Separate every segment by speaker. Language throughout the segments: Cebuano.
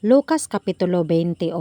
Speaker 1: Lucas Kapitulo 21.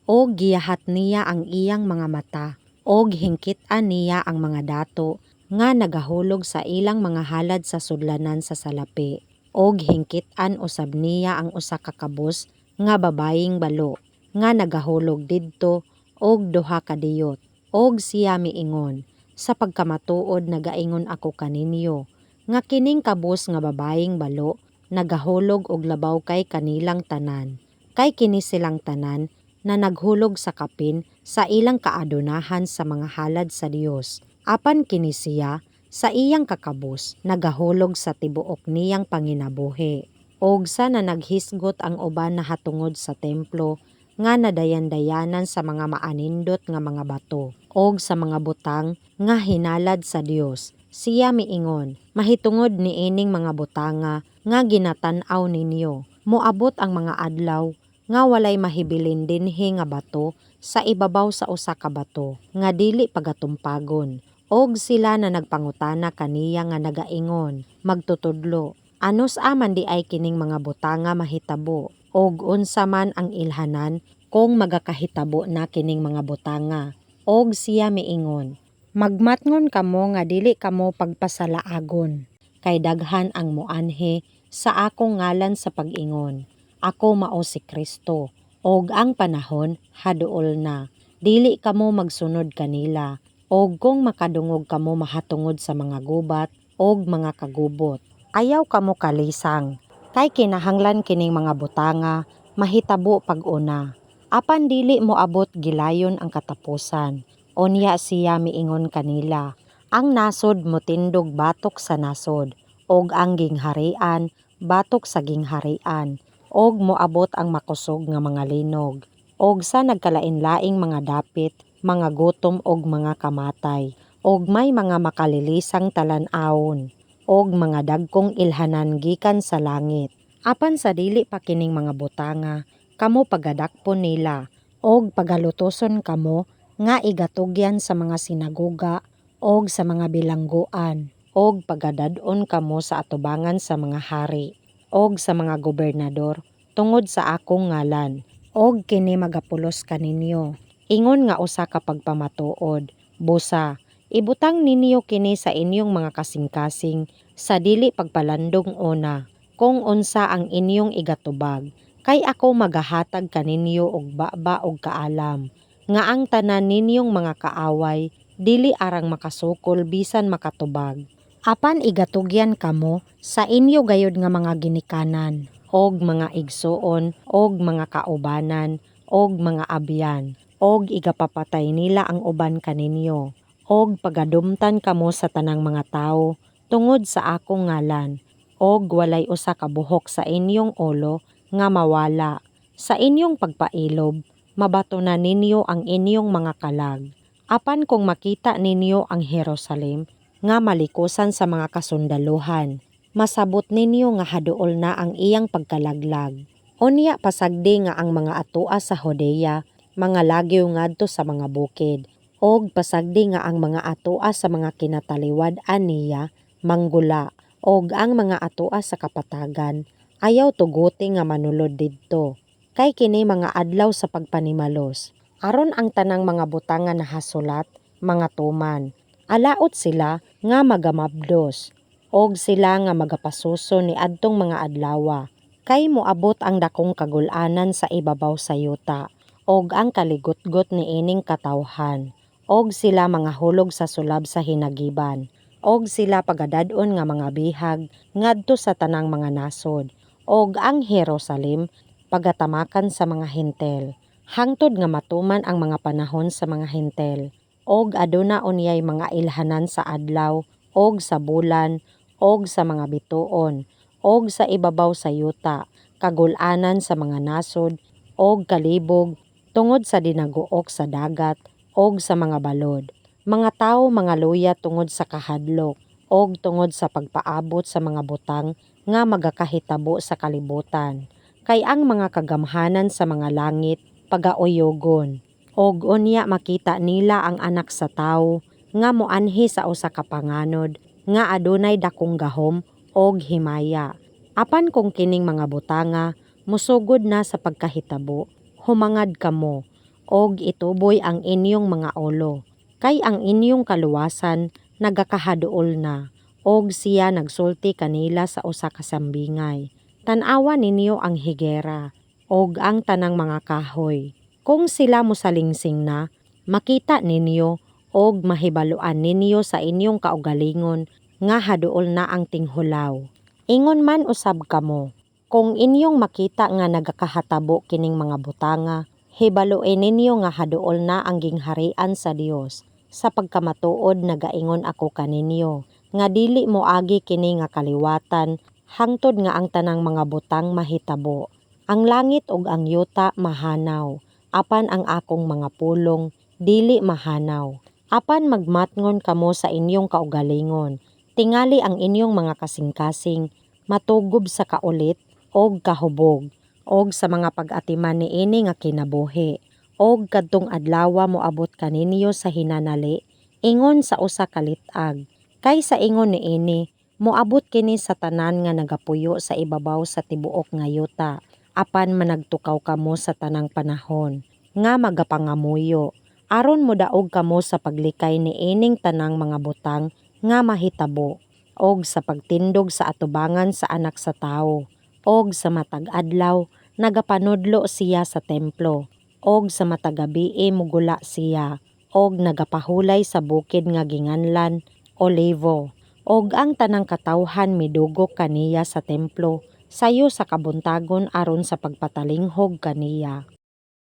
Speaker 1: Og giyahat niya ang iyang mga mata, og hingkit-an niya ang mga dato nga nagahulog sa ilang mga halad sa sudlanan sa salapi. Og hingkit-an usab niya ang usa ka kabus nga babayeng balo nga nagahulog didto og duha ka diyot. Og siya miingon, "Sa pagkamatuod nagaingon ako kaninyo, nga kining kabus nga babayeng balo nagahulog og labaw kay kanilang tanan. Kay kini silang tanan na naghulog sa kapin sa ilang kaadunahan sa mga halad sa Dios. Apan kini siya sa iyang kakabus nagahulog sa tibuok niyang panginabuhi." Og sa nanaghisgot ang uban nahatungod sa templo nga nadayan-dayanan sa mga maanindot nga mga bato og sa mga butang nga hinalad sa Dios, siya miingon, "Mahitungod niining mga butanga nga ginatan-aw ninyo, moabot ang mga adlaw nga walay mahibilin dinhi nga bato sa ibabaw sa usa ka bato nga dili pagatumpagon." Og sila na nagpangutana kaniya nga nagaingon, "Magtutudlo, anus-a man diay kining mga butanga mahitabo, ug unsa man ang ilhanan kung magakahitabo na kining mga butanga?" Og siya miingon, "Magmatngon kamo nga dili kamo pagpasalaagon, kay daghan ang moanhi sa akong ngalan sa pag-ingon, 'Ako mao si Kristo,' ug 'Ang panahon haduol na.' Dili kamo magsunod kanila. Og kung makadungog kamo mahatungod sa mga gubat ug mga kagubot, ayaw kamo kalisang, kay kinahanglan kining mga butanga mahitabo pag-una, apan dili moabot gilayon ang katapusan." Unya siya miingon kanila, "Ang nasod motindog batok sa nasod, ug ang gingharian batok sa gingharian, ug moabot ang makusog nga mga linog, ug sa nagkalainlaing mga dapit, mga gutom ug mga kamatay, ug may mga makalilisang talan-awon ug mga dagkong ilhanan gikan sa langit. Apan sa dili pa kining mga butanga, kamo pagadakpon nila, ug pagalutoson kamo nga igatugyan sa mga sinagoga ug sa mga bilangguan, ug pagadad-on kamo sa atubangan sa mga hari ug sa mga gobernador tungod sa akong ngalan. Og kini magapulos kaninyo ingon nga usa ka pagpamatuod. Busa, ibutang ninyo kini sa inyong mga kasingkasing sa dili pagpalandong una kung unsa ang inyong igatubag, kay ako magahatag kaninyo og baba ug kaalam, nga ang tanan ninyong mga kaaway dili arang makasukol bisan makatubag. Apan igatugyan kamo sa inyo gayud nga mga ginikanan, og mga igsuon, og mga kaubanan, og mga abyan, og igapapatay nila ang uban kaninyo, og pagadumtan kamo sa tanang mga tawo tungod sa akong ngalan, og walay usa ka buhok sa inyong ulo nga mawala. Sa inyong pagpailob, mabatonan ninyo ang inyong mga kalag. Apan kung makita ninyo ang Jerusalem nga malikusan sa mga kasundaluhan, masabot ninyo nga haduol na ang iyang pagkalaglag. Unya pasagdi nga ang mga atoa sa Judea mangalagyo ngadto sa mga bukid, og pasagdi nga ang mga atoa sa mga kinataliwad-an niya manggula, og ang mga atoa sa kapatagan ayaw tuguti nga manulod didto. Kay kini mga adlaw sa pagpanimalos, aron ang tanang mga butang nga nahasulat mangatuman. Alaot sila nga magamabdos, og sila nga magapasuso niadtong mga adlawa, kay moabot ang dakong kagul-anan sa ibabaw sa yuta, og ang kaligutgot niining katawhan, og sila mangahulog sa sulab sa hinagiban, og sila pagadad-on nga mga bihag ngadto sa tanang mga nasod, og ang Jerusalem pagatamakan sa mga Hentil, hangtod nga matuman ang mga panahon sa mga Hentil. Og aduna unyay mga ilhanan sa adlaw, og sa bulan, og sa mga bituon, og sa ibabaw sa yuta, kagul-anan sa mga nasod, og kalibog tungod sa dinaguok sa dagat og sa mga balod. Mga tawo mangaluya tungod sa kahadlok og tungod sa pagpaabot sa mga butang nga magakahitabo sa kalibutan, kay ang mga kagamhanan sa mga langit pagauyogon. Og unya makita nila ang Anak sa Tawo nga moanhi sa usa ka panganod nga adunay dakong gahom og himaya. Apan kung kining mga butanga Mosugod na sa pagkahitabo, humangad kamo og ituboy ang inyong mga ulo, kay ang inyong kaluwasan nagakahaduol na. Og siya nagsulti kanila sa usa ka sambingay: "Tan-awa ninyo ang higera og ang tanang mga kahoy. Kung sila mosalingsing na, makita ninyo og mahibaloan ninyo sa inyong kaugalingon nga haduol na ang tinghulaw. Ingon man usab kamo, kung inyong makita nga nagakahatabo kining mga butanga, hibaloi ninyo nga haduol na ang gingharian sa Dios. Sa pagkamatuod nagaingon ako kaninyo, nga dili moagi kini nga kaliwatan hangtod nga ang tanang mga butang mahitabo. Ang langit ug ang yuta mahanaw, apan ang akong mga pulong dili mahanaw. Apan magmatngon kamo sa inyong kaugalingon. Tingali ang inyong mga kasingkasing matugob sa kaulit og kahubog og sa mga pag-atiman niini nga kinabuhi, og kadtong adlawa moabot kaninyo sa hinanali ingon sa usa ka lit-ag. Kay sa ingon niini moabot kini sa tanan nga nagapuyo sa ibabaw sa tibuok nga yuta. Apan managtukaw kamo sa tanang panahon nga magapangamuyo, aron modaog kamo sa paglikay niining tanang mga butang nga mahitabo og sa pagtindog sa atubangan sa Anak sa Tawo." Og sa matag adlaw nagapanudlo siya sa templo, og sa matag gabii mogula siya og nagapahulay sa bukid nga ginganlan Olivo. Og ang tanang katawhan midugok kaniya sa templo sayo sa kabuntagon aron sa pagpatalinghog kaniya.